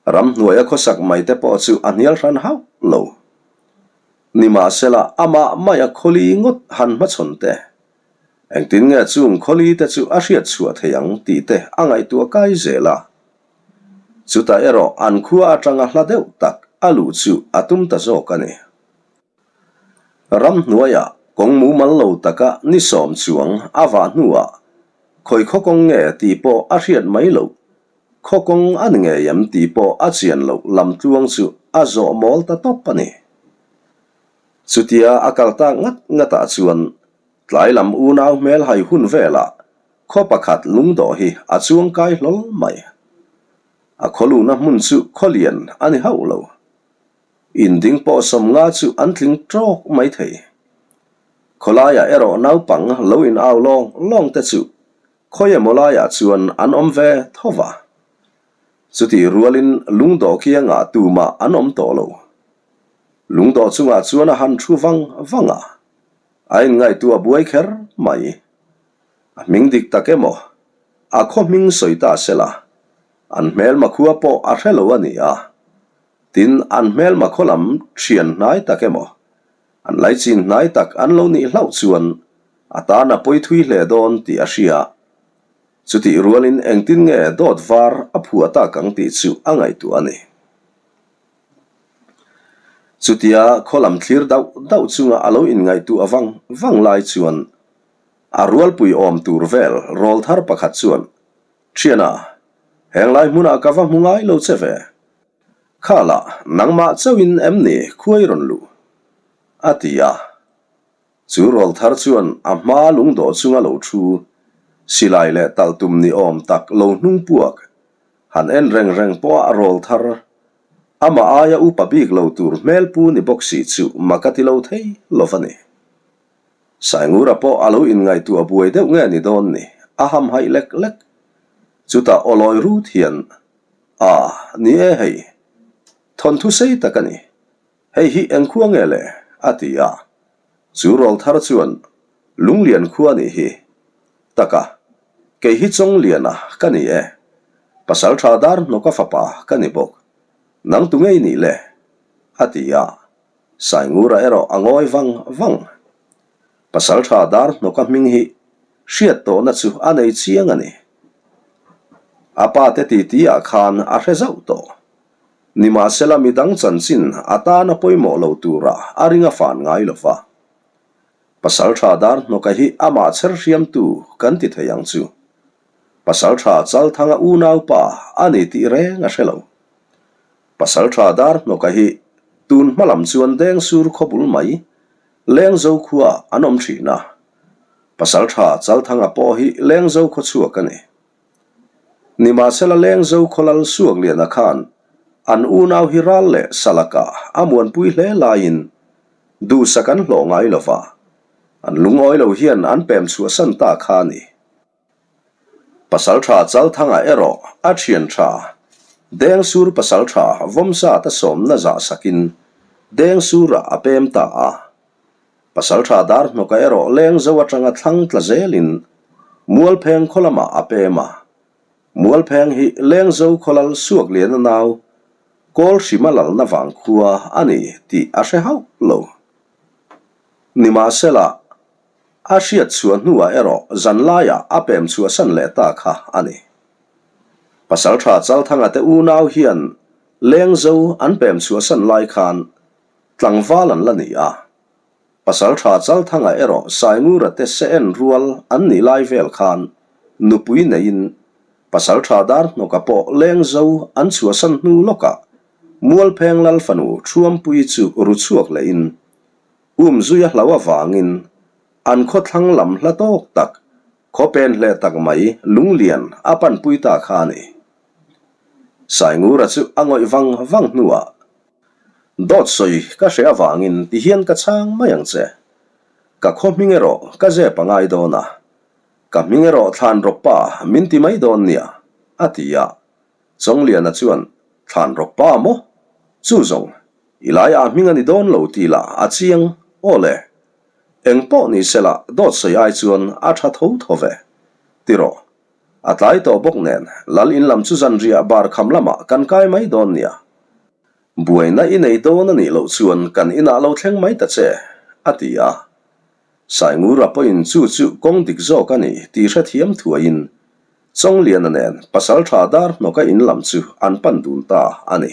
S1: Ramhnuaia khawsak mai te pawh chu a hnial hran hauh lo. Nimahsela, amah maia khawli ngawt han hmachhawn te, engtin nge chung khawli te chu a hriat chhuah thei ang tih te a ngaihtuah kai zel a. Chutah erawh an khua atanga hla deuh tak a luh chu a tum ta zawk a ni. Ramhnuaiah kawng mumal lo taka ni sawm chuang a vah hnuah khawi khaw kawng nge tih pawh a hriat mai loh, khaw kawng a ni ngei em tih pawh a chian loh lamtluang chu a zawh mawl ta tawp a ni. Chutia a kal tak ngat ngatah chuan tlai lam unau hmel hai hun velah khaw pakhat lungdawh hi a chuang kai hlawl mai. A khawluhna hmun chu khawlian a ni hauh lo. Inding pawh sawmnga chu an tling tawk mai thei. Khawlaiah erawh naupang lo in au lawng lawng te chu khawi emaw laiah chuan an awm ve tho va. Chutih rualin lungdawh kiangah tumah an awm tawh lo. Lungdawh chungah chuan a han thu vang vang a, a inngaihtuah buai kher mai. A hming dik tak emaw, a khaw hming sawi ta sela, an hmelma khua pawh a hre lo a ni a. Tin, an hmelma khaw lam thian hnai tak emaw, an laichin hnai tak an lo nih hlauh chuan a tan a pawi thui hle dawn tih a hria. Chutih rualin engtin nge dawt var a phuah tak ang tih chu a ngaihtuah a ni. Chutia khaw lam thlir dauh dauh chunga a lo inngaihtuah vang vang lai chuan a rualpui awm tur vel rawlthar pakhat chuan Thiana, heng lai hmunah ka va hmu ngai lo che ve. Khalah, nangmah chauhin em ni khuai rawn luh? a ti a. Chu rawl thar chuan a hma lungdawh chunga lo thu, silai leh talhtum ni awm tak lo hnung puak, han en reng reng pawha rawl thar, amah aia upa bik lo tur hmelpu ni bawk si chu mak a ti lo thei lo va ni. Saingura pawh a lo inngaihtuah buai deuh nge ni dawn ni, a hamhaih lek lek. Chutah awlawi rut hian, A, ni e hei, thawnthu sei tak a ni. Hei hi eng khua nge le? a ti a. Chu rawl thar chuan, Lunglian khua nih hi. Taka, kei hi Chawngliana ka ni e. Pasaltha dar hnawka fapa ka ni bawk. Nang tu ngei nih le? a ti a. Saingura erawh a ngawi vang vang. Pasaltha dar hnawka hming hi hriat tawhna chu a nei chiang a ni. A pa te titi ah khan a hre zauh tawh. Nimahsela midang chanchin a tana pawimawh lo tura a ring a fan ngai lo va. Pasaltha dar hnawka hi amah chher hriamtu kan ti thei ang chu. Pasaltha Chalthanga unaupa a ni tih reng a hre lo. Pasaltha dar hnawka hi tun hma lam chuan Dengsur khaw bul mai, Lengzo khua an awm thin a. Pasaltha Chalthanga pawh hi Lengzo khaw chhuak a ni. Nimahsela Lengzo khaw lal Suakliana khan an unau hi ral leh Salaka a muanpui hle laiin duhsak an hlawh ngai lo va, an lungawi lo hian an pem chhuahsan ta kha a ni. Pasaltha Chalthanga erawh a thian tha Dengsur pasaltha Vawmsata sawmna zah sakin Dengsurah a pem ta a. Pasaltha Darhnawka erawh Lengzo atanga thlang tla zelin Mualpheng khaw lamah a pem a. Mualpheng hi Lengzo khaw lal Suakliana nau Kawlhrima lalna vang khua a ni tih a hre hauh lo. Nimahsela, A hriat chhuah hnuah erawh zanlaiah a pem chhuahsan leh ta kha a ni. Pasaltha Chalthanga te unau hian Lengzo an pem chhuahsan lai khan tlangval an la ni a. Pasaltha Chalthanga erawh Saingura te se en rual an nih lai vel khan nupui neiin Pasaltha Darhnawka pawh Lengzo an chhuahsan hnu lawkah Mualpheng Lal fanu Thuampuii chu ru chhuak lehin Um zui a hlau avangin an khawthlang lam hla tawk tak, khaw pen hle tak mai lunglian a panpui ta kha a ni. Saingura chu a ngawih vang vang hnuah, Dawt sawi ka hre avangin tihian ka chhang mai ang che. Ka khaw hming erawh ka zep a ngai dawn a, ka hming erawh thlan rawk pa min ti mai dawn nia, a ti a. Chawngliana chuan, Thlan rawk pa maw? Chu zawng, i laiah hming a ni dawn lo tih lah a chiang, aw le. Eng pawh ni se lah dawt sawi ai chuan a tha tho tho ve. Ti rawh. A tlai tawh bawk nen, Lal in lam chu zanriah bar kham lamah kan kai mai dawn nia. Buaina i nei dawn a nih loh chuan kan inah lo thleng mai ta che, a ti a. Saingura pawhin chu chu kawng dik zawk a ni tih hrethiam thuaiin Chawngliana nen Pasaltha dar hnawka in lam chu an pan dun ta a ni.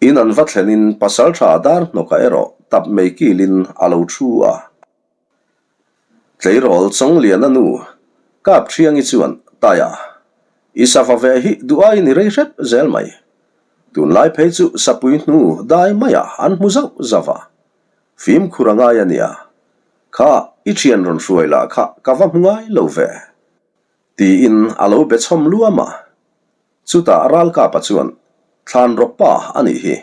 S1: In an va thlenin Pasaltha dar hnawka erawh tap mei kilin a lo thu a. Tleirawl Chawngliana nu Kapthiangi chuan, Taia, i sava ve hi duh aiin i rei hrep zel mai. Tunlai phei chu sapui hnu dai maiah an hmu zauh zauh a. Fimkhur a ngai a nia. Kha, i thian rawn hruai lah kha ka va hmu ngai lo ve. Tiin a lo be chhawm luam a. Chutah Ralkapa chuan, Thlan rawk pa a nih hi.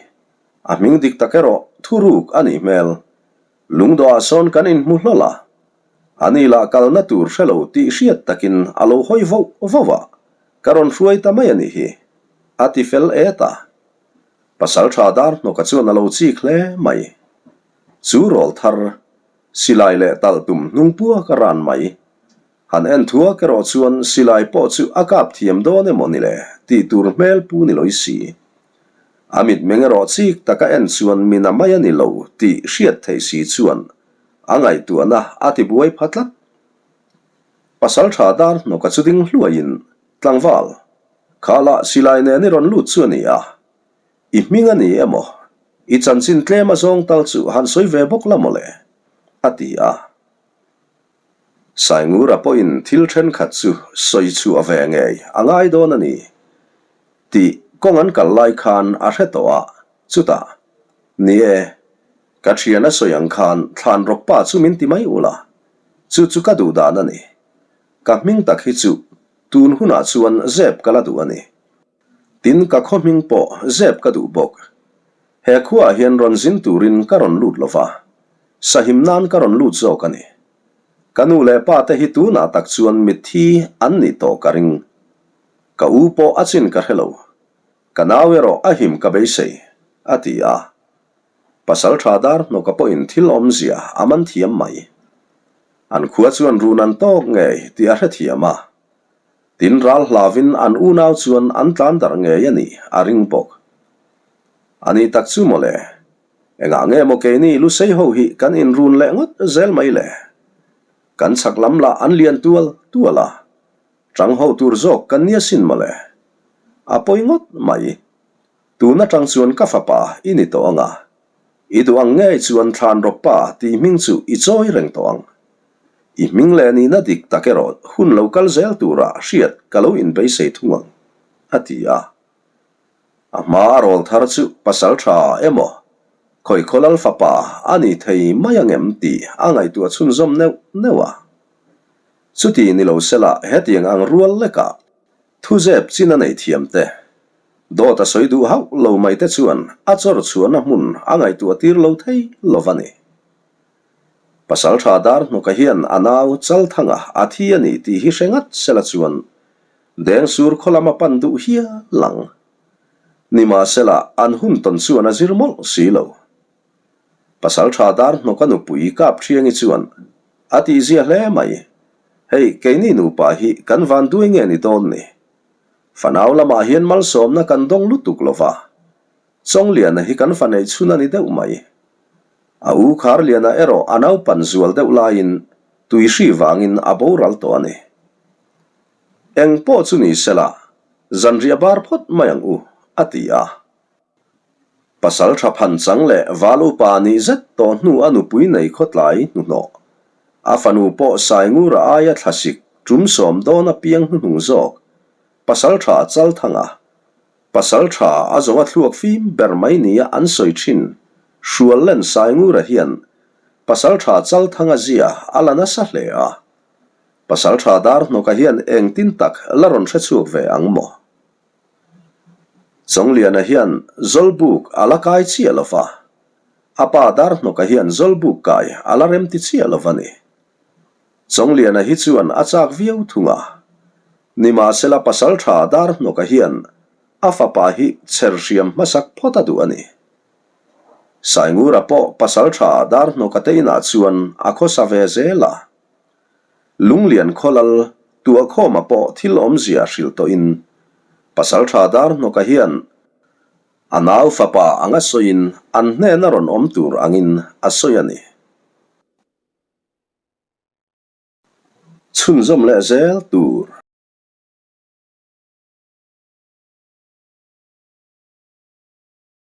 S1: A hming dik tak erawh thuruk a nih hmel. Lungdawhah sawn kan inhmu hlawl a. A ni lah kalna tur hre lo tih hriat takin a lo hawi voh voh a, ka rawn hruai ta mai a nih hi. A ti fel et a. Pasaltha Darhnawka chuan a lo chik hle mai. Chu rawl thar, silai leh talh tum hnung puak a ran mai. Han en thuak erawh chuan silai pawh chu a kap thiam dawn emaw ni le tih tur hmel pu ni lawih si. A mitmeng erawh chik taka en chuan mina mai a ni lo tih hriat theih si chuan a ngaihtuahna a ti buai pha tlat. Pasaltha dar hnawka chu ding hluaiin, Tlangval, kha lah silai nen i rawn lut chu a ni a, i hming a ni emaw, i chanchin tlem a zawng tal chu han sawi ve bawk la maw le, a ti a. Saingura pawhin thil thenkhat chu sawi chhuah ve ngei a ngai dawn a ni tih kawng an kal lai khan a hre tawh a, chutah, Ni e, ka thian a sawi ang khan thlan rawk pa chu min ti mai ula, chu chu ka duh dan a ni. Ka hming tak hi chu tun hunah chuan zep ka la duh a ni. Tin ka khaw hming pawh zep ka duh bawk. He khuaah hian rawn zin turin ka rawn lut lo va, Sahim nan ka rawn lut zawk a ni. Ka nu leh pa te hi tunah tak chuan mitthi an nih tawh ka ring. Ka u pawh a chin ka hre lo. Ka nau erawh a him ka beisei, a ti a. Pasal tha dar hnawka pawhin thil awmzia a man thiam mai. An khua chuan run an tawk ngei tih a hrethiam a. Tin ral hlavin an unau chuan an tlan darh ngei a nih a ring bawk. A nih tak chu mawle. Engah nge maw keini Lusei ho hi kan inrun leh ngawt zel mai le? Kan chhak lam lah an lian tual tual a, chang ho tur zawk kan nia sin maw le? A pawi ngawt mai. Tun atang chuan ka fapa i ni tawh ang a, i duh ang ngei chuan thlan rawk pa tih hming chu i chawi reng tawh ang. I hming leh nihna dik tak erawh hun lo kal zel tura hriat ka lo inbeisei thung ang, a ti a. A hma a rawl thar chu pasal tha emaw, khawi lal fapa a ni thei mai ang em tih a ngaihtuah chhunzawm neuh neuh a. Chuti ni lo sela hetiang ang rual lekah thuzep chin a nei thiam te, dawt a sawi duh hauh lo mai te chuan a chawr chhuahna hmun a ngaihtuah tir lo thei lo va ni. Pasal tha dar hnawka hian a nau Chalthanga a thi a ni tih hi hre ngat sela chuan Dengsur khaw lam a pan duh hial ang. Nimahsela, an hun tawn chuan a zir mawlh si lo. Pasaltha dar hnawka nupui Kapthiangi chuan a tihzia hle mai. Hei, keini nupa hi kan van duai nge ni dawn ni? Fanau lamah hian malsawmna kan dawng lutuk lo va, Chawngliana hi kan fa neih chhun a ni deuh mai. A u Kharliana erawh a naupan zual deuh laiin tuihri vangin a boral tawh a ni. Eng pawh chu ni sela, zanriah bar phawt mai ang u, a ti a. Pasal tha phan chang leh val upa nih zet tawh hnu a nupui nei khawtlai hnuhnawh. A fanu pawh Saingura aia thlasik tum sawm dawn a piang hnuhnung zawk, pasal tha Chalthanga, pasal tha a zawnga thluak fim ber mai nia an sawi thin Hruallen Saingura hian pasal tha Chalthanga zia a la nasa hle a. Pasal tha dar hnawka hian engtin tak la rawn hre chhuak ve ang maw? Chawngliana hian Zawlbuk a la kai chiah lo va. A pa Darhnawka hian Zawlbuk kai a la remti chiah lo va ni. Chawngliana hi chuan a chak viau thung a. Nimahsela pasaltha Darhnawka hian a fapa hi chher hriam hmasak phawt a duh a ni. Saingura pawh pasaltha Darhnawka te inah chuan a khawsa ve zel a. Lunglian khawlal Tuahkhawma pawh thil awmzia hrilh tawhin pasaltha Darhnawka hian A nau fapa anga sawiin an hnena rawn awm tur angin a sawi a ni. Chhunzawm leh zel tur.